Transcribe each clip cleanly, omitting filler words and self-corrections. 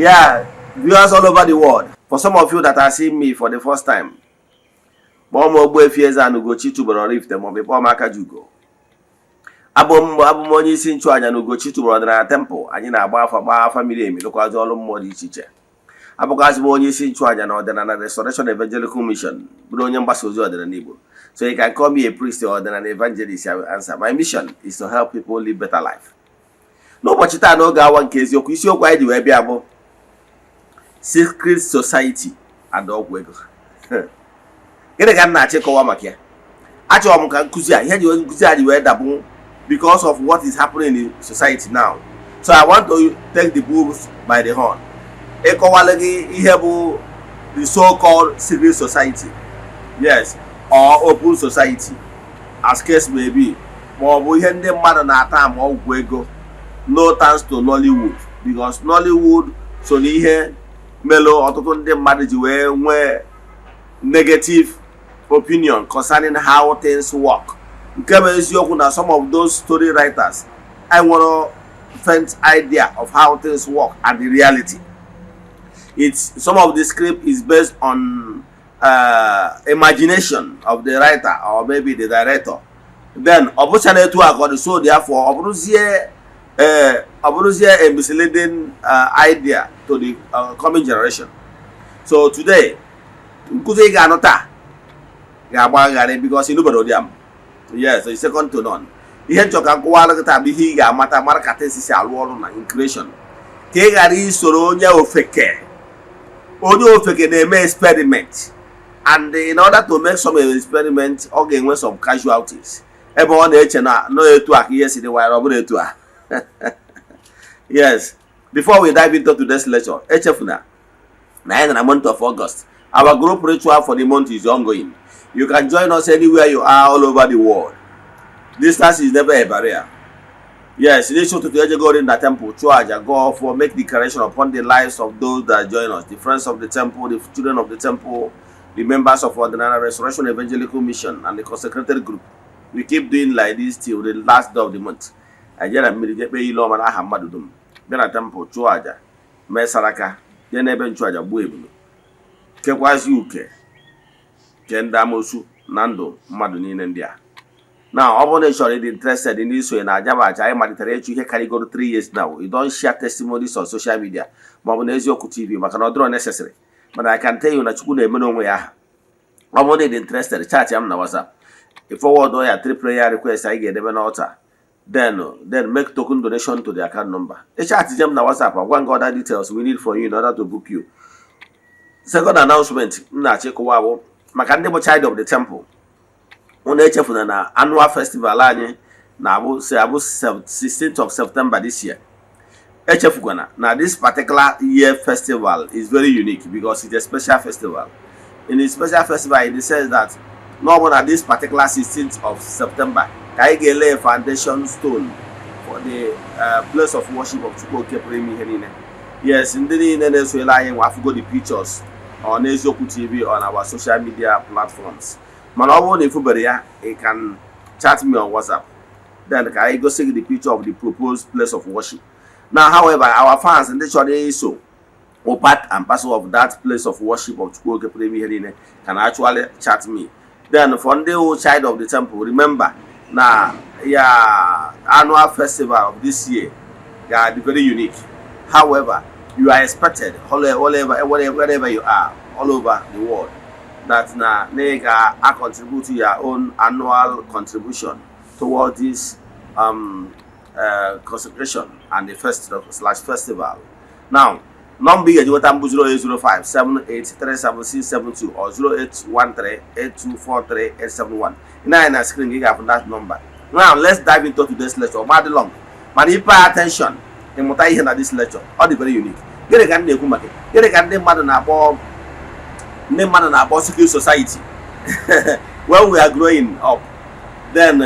Yeah, viewers all over the world, for some of you that are seeing me for the first time, kpọọ m Ogbuefi Eze-Ana Ugochi tubelu Oraifite, maọbụ kpọọ m Akajiugo. Abụ m onye isi nchụàjà na Ugochi tubelu ọdịnala temple. Anyị na-agba afa, gbaa afa miri emi, lụkwazị ọrụ mmụọ dị iche iche. Abụkwazị m onye isi nchụàjà na Ọdịnala Restoration Evangelical Mission, bụrụ onye mgbasa ozi ọdịnala Igbo. So you can call me a priest or ọdịnala evangelist, I will answer. My mission is to help people live better life. N'ụbọchị taa, n'oge awa nke eziokwu, isiokwu anyị ji wee bịa bụ secret society and ọgwụ ego. Gịnị ka m na-achọ ịkọwa maka ya? Achọrọ m ka nkụzi a, ihe ji nkụzi a ji wee dabụ, because of what is happening in society now. So I want to take the bulls by the horn, ịkọwala gị ihe bụ the so-called secret society, yes, or open society as case may be, ma ọ bụ ihe ndị mmadụ na-ata ama ọgwụ ego. No thanks to Nollywood, because Nollywood so n'ihe melụ ọtụtụ ndị mmadụ ji wee nwee negative opinion concerning how things work. Nke bụ eziokwu na some of those story writers enwere faint idea of how things work and the reality. It's some of the script is based on imagination of the writer or maybe the director. Then ọ bụcha na etu a ka ọ dị. So therefore, ọ bụrụzie a misleading idea to the coming generation. So today, nkụzi ị ga-anụ taa ga-agbagharị because ịnụbere ụdị am. Yes, it's second to none. Ihe nchọ ka nkụwara gị taa bụ ihe ị ga-amata, mara ka things si alụ ọrụ na in creation, ka ị ghara isoro onye ofeke. Onye ofeke na-eme experiment, and in order to make some experiment, ọ ga-enwe some casualties, ebe ọ na-eche na nọ etu a ka ihe si dị wire, ọ bụrụ etu a. Yes, before we dive into today's lecture, echefuna na anyị na month of August, our group ritual for the month is ongoing. You can join us anywhere you are all over the world. Distance is never a barrier. Yes, n'isi ụtụtụ, ejegori na temple, chụọ aja, go for make declaration upon the lives of those that join us, the friends of the temple, the children of the temple, the members of Ọdịnala Restoration Evangelical Mission and the consecrated group. We keep doing like this till the last day of the month. Anyị na mmiri jee kpee ile ọma n'aha mmadụ dum bịa na temple, chụọ aja, mee saraka, jee n'ebe nchụaja, gbuo ebulu, kekwazi uke ke ndị amosu na ndụ mmadụ niile ndị a. Na ọ bụrụ na ị chọrọ ịdị interested n'isonye na aja bụ aja anyị malitere ịchụ ihe karịgoro 3 years now, you don't share testimonies on social media maọbụ na Eziokwu TV, maka na ọ dịrọ necessary. Mana I can tell you na Chukwu na-emere onwe ya aha. Ọ bụrụ na ị dị interested, chat ya m na WhatsApp, ị forward ya three prayer request anyị ga-edebe n'altar, then make token donation to the account number. Ị chat jem na WhatsApp, agwa gị other details we need for you in order to book you. Second announcement m na-achọ ịkụwa bụ maka ndị bụ child of the temple. Unu echefuna na annual festival anyị na-abụ si abụ 16th of September this year. Echefukwana na this particular year festival is very unique because it's a special festival. In the special festival, in the sense that na ọ bụ na this particular 16th of September ka anyị ga-ele foundation stone for the place of worship of Chukwu Oke pụrụ ime ihe niile. Yes, ndị niile na-esonyere anyị nwa afụgo the pictures on Eziokwu TV, on our social media platforms. Mana ọ bụrụ na ịfụbere ya, you can chat me on WhatsApp, then ka anyị gosi gị the picture of the proposed place of worship. Now, however, our fans ndị chọrọ iso or part and parcel of that place of worship of Chukwu Oke pụrụ ime ihe niile can actually chat me. Then for ndị wụ child of the temple, remember na ya annual festival of this year ga-adị very unique. However, you are expected all over, wherever you are all over the world, that na ị ga-contribute your own annual contribution toward this consecration and the festival/festival. Now, nọmba ị ga-eji nweta mbụ 0805 7837672 or 0813 8243 871. Ị na-anya na screen, gị ga-afụ that number. Now let's dive into today's lecture. Ma dị long, mana ị pay attention, ịmụta ihe na this lecture. Ọ dị very unique. Gịnị ka m na-ekwu maka gịnị ka ndị mmadụ na-akpọ secret society? When we are growing up then,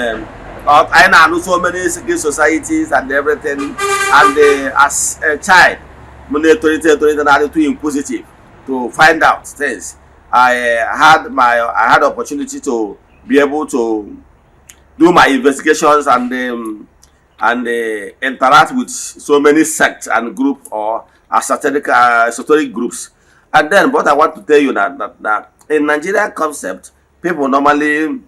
anyị na-anụ so many secret societies and everything, and as a child m na-etolite etolite, na-adị too inquisitive to find out things, I had opportunity to be able to do my investigations and interact with so many sects and group or esoteric groups. And then, but I want to tell you that in Nigerian concept, people normally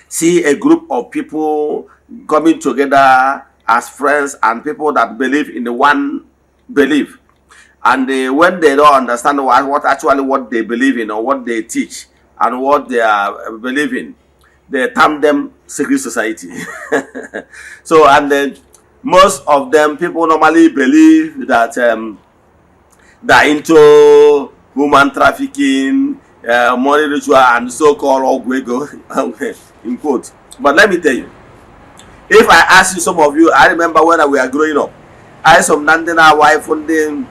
see a group of people coming together as friends and people that believe in the one belief. And when they don't understand what actually what they believe in or what they teach and what they are believing, they term them secret society. So, and then most of them, people normally believe that they're into human trafficking, money ritual, and so-called ọgwụ ego, in quote. But let me tell you, if I ask you, some of you, I remember when we were growing up, I some na ndị na-awa ifu ndị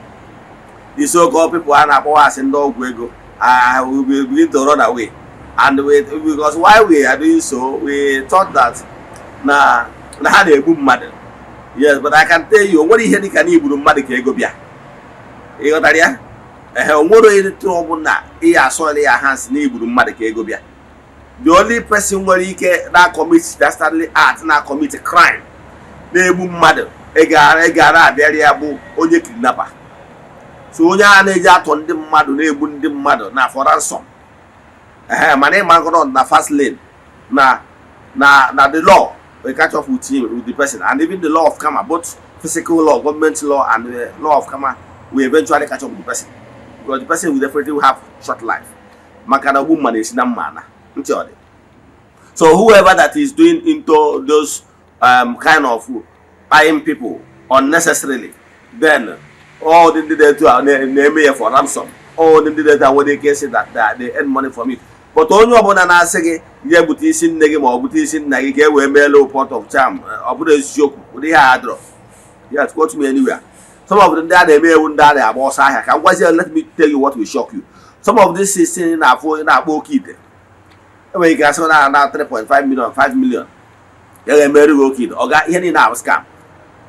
the so-called people a na-akpọ asị ndị ọgwụ ego, I will begin to run away. And we, because while we are doing so, we thought that na ha na-egbu mmadụ. Yes, but I can tell you, o nwere ihe dịka na igburu mmadụ ka ego bịa. Ị ghọtara ya? Ehe, o nwere onye tụrụ ọbụla ihe asọrọ ya hands na igburu mmadụ ka ego bịa. The only person nwere ike na commit dastardly act, na commit crime, na-egbu mmadụ, ego ara abịara ya, bụ onye kidnapper. So onye a na-eji atọ ndị mmadụ, na-egbu ndị mmadụ na for ransom. Ehe, mana ịma nkọrọ na fast lane na the law will catch up with him, with the person, and even the law of karma, both physical law, government law and the law of karma, will eventually catch up with the person, because the person will definitely have short life, maka na ogbu mma na-esi na mma ana ntị ọ dị. So whoever that is doing into those kind of buying people unnecessarily, then all the ndị dị etu a na-eme ya for ransom, all ndị dị etu a nwere ike ịsị that they earn money from it. But onye ọbụla na-asị gị je bute isi nne gị ma ọ bute isi nna gị ka e wee meela pot of charm, ọ bụrụ eziokwu, ụdị ihe a adịrọ. Yes, quote me anywhere. Some of the ndị a na-eme ewu, ndị a na-agba ọsọ ahịa, ka m gwazie, let me tell you what will shock you. Some of this is na-afụ na-akpọ oke ite, enwere ike asị na 3.5 million, 5 million, ya ga-emeri gị oke ite. Ọ ga ihe niile ahụ scam.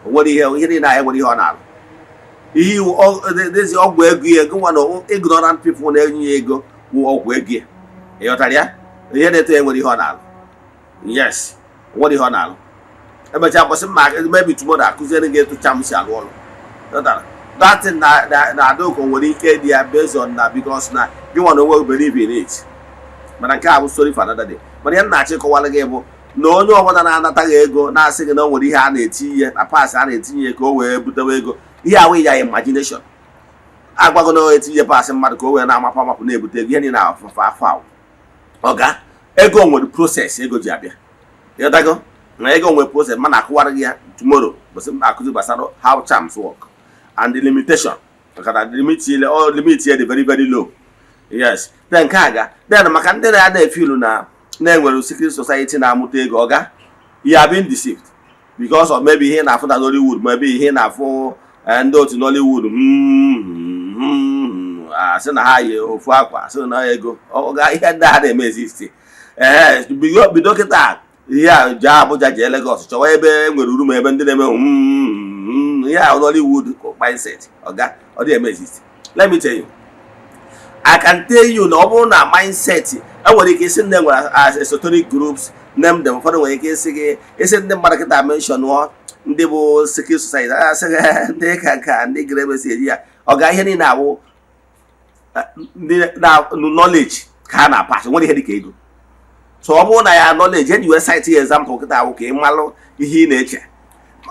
O nwere ihe niile ahụ enwere ihe ọ na-alụ, ihe iwu dezi ọgwụ ego ya. Ego nwa na ignorant people na-enye ya ego wụ ọgwụ ego ya. Ị ghọtara ya? Ihe na-eto ya nwere ihe ọ na-alụ. Yes, nwere ihe ọ na-alụ. Emechaa kwụsị mma, maybe tomorrow akụziere gị etu charm si alụ ọrụ. Ghọtara? That thing na adịụkọ nwere ike dị ya based on na because na gị nwa na onwe gị believe in it. Mana nke a bụ story for another day. Mana ihe m na-achọ ịkọwara gị bụ na onye ọbụla na-anata gị ego na-asị gị na o nwere ihe a na-eti ihe na paasị a na-etinye ka o wee butewe ego, ihe awụ ya imagination. Agwago na etinye paasị mmadụ ka o wee na-amapụ amapụ na-ebute ego, ihe niile afụfụ afọ ahụ. Ọga, ego nwere process ego ji abịa. Ịghọtago na ego nwere process? Mana akụwara gị ya tomorrow, bụsị m akụzi gbasara how charms work and the limitation, maka na the limit all limit ya dị very very low. Yes. Then nke a ga then maka ndị na-ada efilu na na-enwere secret society na-amụta ego, ọga, you are being deceived because of maybe ihe na-afụ na Nollywood, maybe ihe na-afụ ndị otu Nollywood, asị na ha yi ofu akwa, asị na ego. Ọga, ihe ndị a na-eme exist. Ee, bido kịta ihe a, jee Abuja, jee Lagos, chọwa ebe e nwere uru, ma ebe ndị na-eme ihe a Nollywood mindset. Ọga, ọ dị eme exist. Let me tell you, I can tell you na ọ bụrụ na mindset enwere ike isi ndị nwere as esoteric groups, name them. Ụfọdụ nwere ike isi gị, isi ndị mmadụ kịta mention nụọ ndị bụ secret society, asị gị ndị ka nke a, ndị gere ebe si eji ya. Ọ ga ihe niile awụ ndị na knowledge ka ha na-pass. Nwere ihe dịka ego. So ọ bụrụ na ya knowledge eji wee cite ya example kịta awụ ka ị malụ ihe ị na-eche.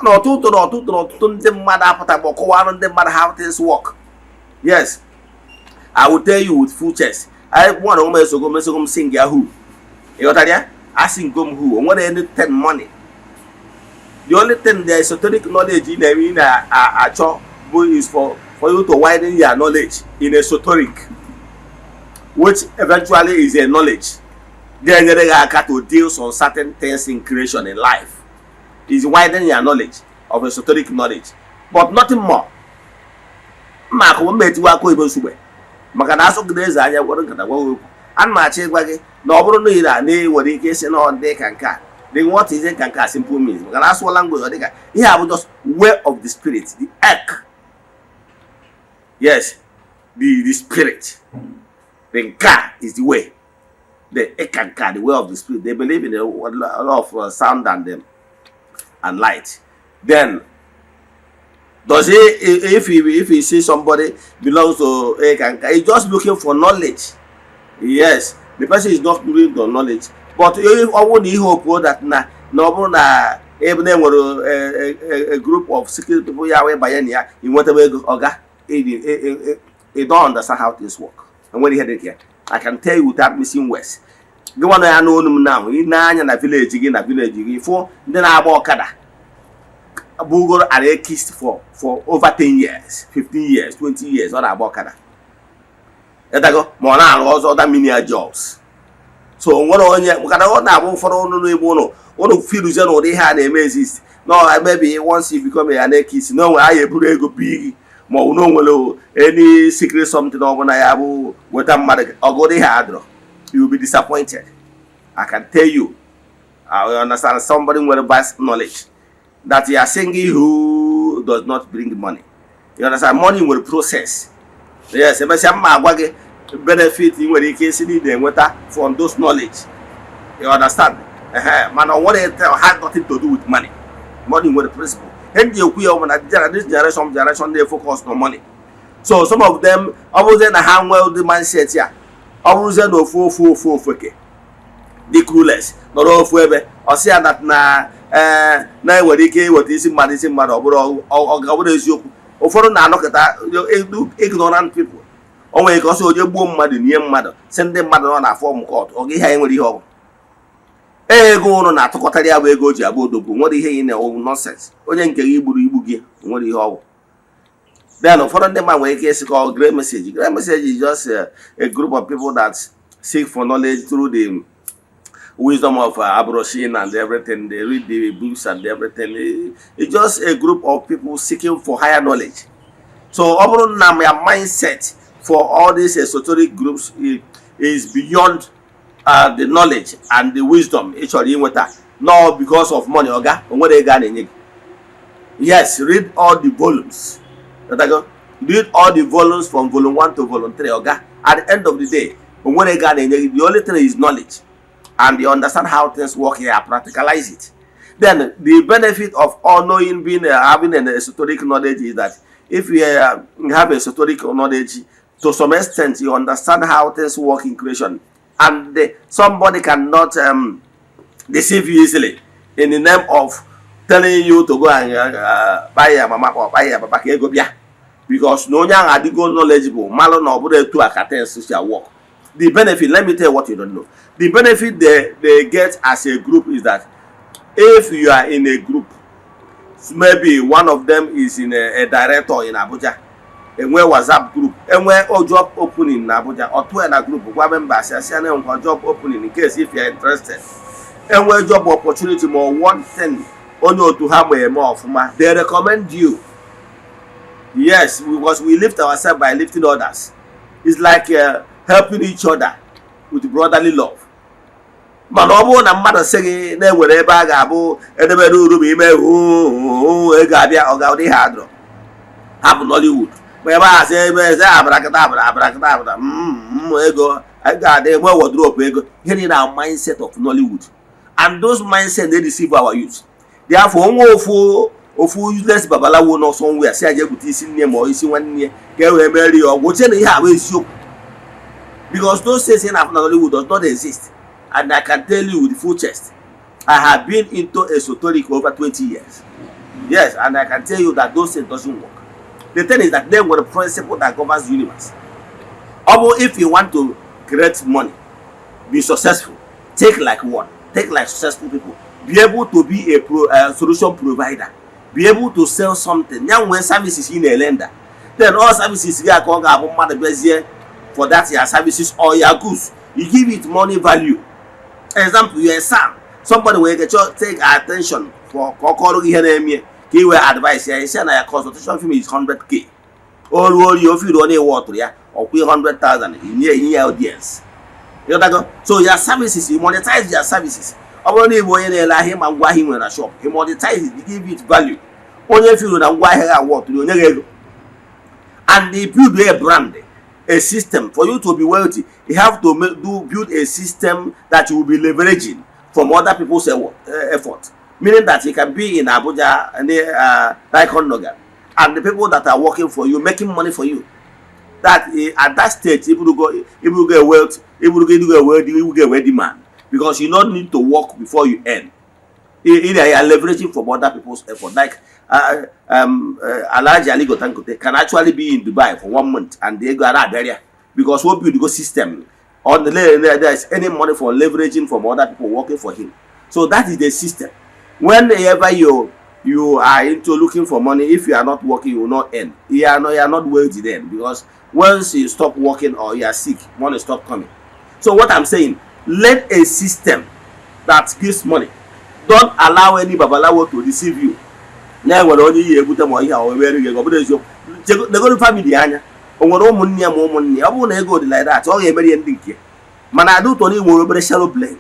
Mana ọtụtụ na ọtụtụ na ọtụtụ ndị mmadụ apụta ma kọwarụ ndị mmadụ how things work. Yes, I will tell you with full chest. I nwa na onwe esogo m, esogo m sing ya who. Ị ghọtara ya? Asị ngo m who o nwere anything money. The only thing, the esoteric knowledge ị na-eme, ị na-achọ bụ is for you to widen your knowledge in esoteric, which eventually is a knowledge ga-enyere gị aka to deal some certain things in creation, in life, is widen your knowledge of esoteric knowledge, but nothing more. Mma akụ mma etiwe aka oyibo nsugbe, maka na asụgide eze anya gwara nkata gwa okwu. Ana m achọ ịgwa gị na ọ bụrụ na ị na na nwere ike ịsị na ọ dị ka nke a dị, what is ka nke a simple means, maka na asụọ language, ọ dị ka ihe a bụ just way of the spirit, the ek, yes, the spirit, the nka is the way, the ekanka, the way of the spirit. They believe in a lot of sound and light. Then Does he, if he see somebody belongs to Ekanka, he's just looking for knowledge. Yes, the person is not looking for knowledge. But if ọ bụrụ na ihe okwuo that na ọ bụrụ na ebe na enwere a group of secret people ya wee banye na ya, ị nwetaba ego, ọga, you don't understand how things work. Enwere ihe dị ka ya. I can tell you without missing words. Gị nwa nọ ya n'onu m now, ị na-anya na village gị, na village gị, fụ ndị na-agba ọkada bugoro anarchist for over 10 years, 15 years, 20 years, ọ na-agba ọkada ịdago, ma ọ na-arụ ọzọ other menial jobs. So nwere onye maka na ọ na-abụ ụfọdụ ụnụ n'ime ụlọ ụnụ firuzie na ụdị ihe a na-eme exist, no, maybe once you become a anarchist, na onwe a eburu ego bi gị, ma ọ bụ na o nwere any secret something ọ bụla ya bụ weta mmadụ ọgụdụ ihe adịrọ, you will be disappointed. I can tell you, I understand somebody nwere vast knowledge that you are singing who does not bring money. You understand? Money nwere process. Yes, emesịa mma agwa gị benefit ị nwere ike isi na enweta from those knowledge. You understand? Ehe, mana ọ nwere has nothing to do with money. Money nwere principle. Ihe ndị ekwu ya bụ na this generation na-focus on money. So some of them, ọ bụrụzie na ha nwee ụdị mindset ya, ọ bụrụzie na ofu ofu ofu ofeke dị clueless nọrọ ofu ebe, ọ sị ya na ee, na-enwere ike iweta isi mmadụ, isi mmadụ, ọ bụrụ eziokwu. Ụfọdụ na-anọkọta ignorant people, o nwere ike ọsọ onye gbuo mmadụ nie mmadụ, sị ndị mmadụ nọ na form cult. Ọ ga ihe anyị nwere ihe ọ bụ ego ụnụ na-atụkọtara ya bụ ego o ji agba odogwu. Nwere ihe ị na-ewu nonsense. Onye nke gị gburu igbu gị nwere ihe ọ bụ. Then ụfọdụ ndị mmadụ nwere ike ịsị ka ọ great message. Great message is just a group of people that seek for knowledge through the wisdom of Abroshin and everything. They read the books and everything. It's just a group of people seeking for higher knowledge. So ọ bụrụ na my mindset for all these esoteric groups is beyond the knowledge and the wisdom ị chọrọ inweta, no, because of money, oga, o nwere ego a na-enye gị. Yes, read all the volumes. Ghọtago? Read all the volumes from volume 1 to volume 3, oga. At the end of the day, o nwere ego a na-enye gị. The only thing is knowledge and you understand how things work here, practicalize it. Then the benefit of all knowing, being having an esoteric knowledge is that if you have esoteric knowledge, to some extent you understand how things work in creation, and somebody cannot deceive you easily in the name of telling you to go and buy your mama or buy your papa ka ego bịa, because na onye ahụ adịgo knowledgeable, malụ na ọ bụrụ etu a ka things si work. The benefit, let me tell you what you don't know, the benefit they get as a group is that if you are in a group, maybe one of them is in a director in Abuja, enwe WhatsApp group, enwe o job opening na Abuja, ọ tụọ ya na group, gwa members ya, sị ya na enwekwa job opening in case if you are interested. Enwe job opportunity ma one thing onye otu ha ma eme ọfụma, they recommend you. Yes, because we lift ourselves by lifting others. It's like helping each other with brotherly love. Mana ọ bụrụ na mmadụ sị gị na-enwere ebe a ga-abụ edebere uru ma ime hụ ego abịa, ọ ga-ụdị ihe adọrọ hapụ Nollywood, ma ebe a sị ebe eze abrakịta abra abrakịta abra ego ga-adị enwe wardrobe ego, ihe niile na mindset of Nollywood, and those mindset dey deceive our youth. Therefore, onwe ofu ofu useless babalawo nọ somewhere si aja egbute isi nne ma ọ isi nwanne ya ka e wee merie ya ọgwụ, ochie na ihe a bụ eziokwu, because those things in na Nollywood does not exist. And I can tell you with full chest, I have been into esoteric over 20 years. Yes, and I can tell you that those things doesn't work. The thing is that there were a principle that governs the universe. Although if you want to create money, be successful, take like one, take like successful people, be able to be a solution provider, be able to sell something. Ya nwee services ị na-elenda. Then all services gị a ka ọ ga-abụ mmadụ bịazie for that your services or your goods, you give it money value. Example, you are a son, somebody wey get take attention for ka ọ kọrọ gị ihe na-eme ka ị wee advice ya, isi na ya consultation fee is 100K. O ruo ori ofe iruo na-ewe ọtụrụ ya ọkwụ 100,000, inye enye ya audience. Ịghọtago? So your services, you monetize your services. Ọ bụrụ na ị bụ onye na-ele ahịa, ma ngwa ahịa ị nwere na shop, you monetize it, you give it value. Onye firu na ngwa ahịa ga-awụ ọtụrụ onye ga ego, and they build a brand, a system. For you to be wealthy, you have to make, do build a system that you will be leveraging from other people's effort, meaning that you can be in Abuja and Nogan. And the people that are working for you, making money for you, that at that stage, iburugo a wealth, iburugo a wealthy, iburugo a wealthy man, because you don't need to work before you earn. Either you are leveraging from other people's effort, like Alhaji Aliko Dangote can actually be in Dubai for one month and they go around there because what build go system on the there is any money for leveraging from other people working for him. So that is the system. Whenever you are into looking for money, if you are not working, you will not earn. You are not wealthy then, because once you stop working or you are sick, money stop coming. So what I'm saying, learn a system that gives money. Don't allow any babalawo to deceive you na enwere onye iyi ebute ma ihe a o were gị ego. Ọ bụrụ eziokwu, legoro family anya, o nwere ụmụnne ya ma ụmụnne ya. Ọ bụrụ na ego dị like that, ọ ga-emeri ya ndị nke ya. Mana adị ụtọ na ị nwere obere shallow brain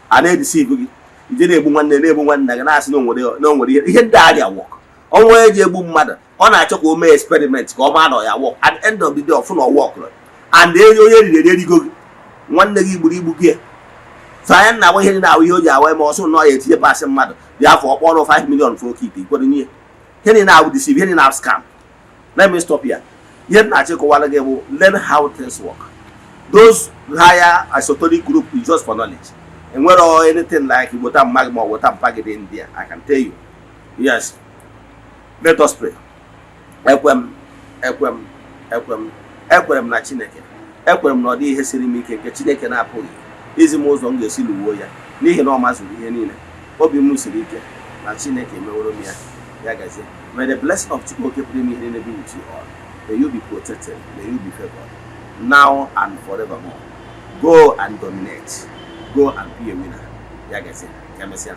a na-edeceive gị, ije na-egbu nwanne, na-egbu nwanne gị, na-asị na o nwere ihe ndị arịa work. Ọnwa eji egbu mmadụ, ọ na-achọ ka o mee experiment ka ọ maa na ọ ya work. At the end of the day, ọfụ na ọ work and onye riri eri erigo gị, nwanne gị gburu igbu gị. So anya na agwa ihe dị na-ahụ ihe o ji awa ma ọsụ na ọ ya etinye pasị mmadụ dị afọ ọkpọrọ 5 million for oke ite ikwere nye ihe niile na-awụ deceive, ihe niile na scam. Let me stop here. Ihe m na-achọ ịkọwara gị bụ, learn how things work. Those higher esoteric group is just for knowledge. Enwero anything like weta mma gị ma ọ weta mpa gị dị ndị a. I can tell you. Yes, let us pray. Ekwe m, ekwe m, ekwe m, ekwere m na Chineke. Ekwere m na ọ dị ihe siri m ike nke Chineke na-apụghị izi m ụzọ m ga-esi lụwuo ya, n'ihi na ọ mazuru ihe niile. Obi m siri ike na Chineke emeworo m ya. Ya gazie. May the blessing of Chukwu Oke pụrụ ime ihe niile be with you all. May you be protected, may you be favored, now and forevermore. Go and dominate, go and be a winner. Ya gazie, ka emesịa.